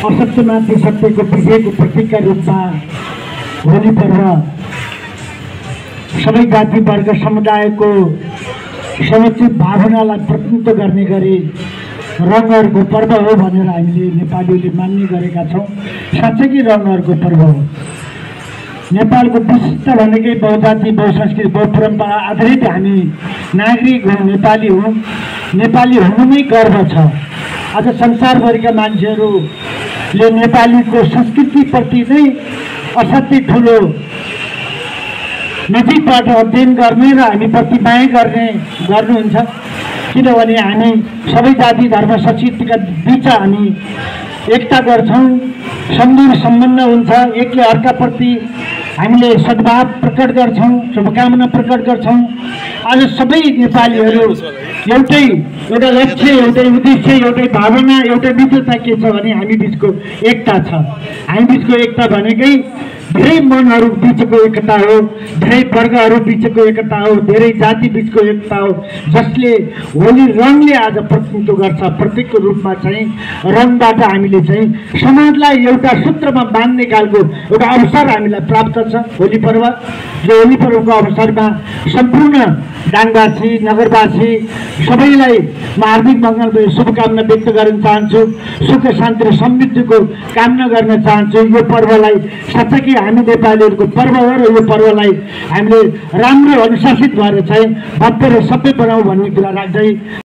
असत्यमाथि सत्यको विजयको प्रतीकका रूपमा होली पर्व सबै जाति वर्ग समुदायको समुचित भावनालाई प्रतिनिधित्व गर्ने गरी रङहरूको पर्व हो भनेर हामीले नेपालीले मान्ने गरेका छौँ। साँच्चै कि रङहरूको पर्व हो। नेपालको विशिष्टता भनेकै बहुजाति बहुसंस्कृति बहुपरम्परा आधारित हामी नागरिक हौँ, नेपाली हौँ। नेपाली हुनुमै गर्व छ। आज संसारभरिका मान्छेहरूले नेपालीको संस्कृतिप्रति नै असाध्यै ठुलो नजिकबाट अध्ययन गर्ने र हामीप्रति माया गर्नुहुन्छ। किनभने हामी सबै जाति धर्म संस्कृतिका बीच हामी एकता गर्छौँ, सुन्दर सम्बन्ध हुन्छ। एकले अर्काप्रति हामीले सद्भाव प्रकट गर्छौँ, शुभकामना प्रकट गर्छौँ। आज सबै नेपालीहरू एउटा लक्ष्य, एउटै उद्देश्य, एउटै भावना, एउटै विशेषता के छ भने हामी बिचको एकता छ। हामी बिचको एकता भनेकै धेरै मनहरू बिचको एकता हो, धेरै वर्गहरू बिचको एकता हो, धेरै जाति बिचको एकता हो, जसले होली रङले आज प्रतिनिधित्व गर्छ। प्रत्येकको रूपमा चाहिँ रङबाट हामीले चाहिँ समाजलाई एउटा सूत्रमा बाँध्ने खालको एउटा अवसर हामीलाई प्राप्त छ होली पर्व। यो होली पर्वको अवसरमा सम्पूर्ण डाङबासी नगरवासी सबैलाई म हार्दिक मङ्गल शुभकामना व्यक्त गर्न चाहन्छु। सुख शान्ति र समृद्धिको कामना गर्न चाहन्छु। यो पर्वलाई साँच्चै हामी नेपालीहरूको पर्व हो र यो पर्वलाई हामीले राम्रो अनुशासित भएर चाहिँ भव्य र सभ्य बनाऊ भन्ने कुरा राख्दै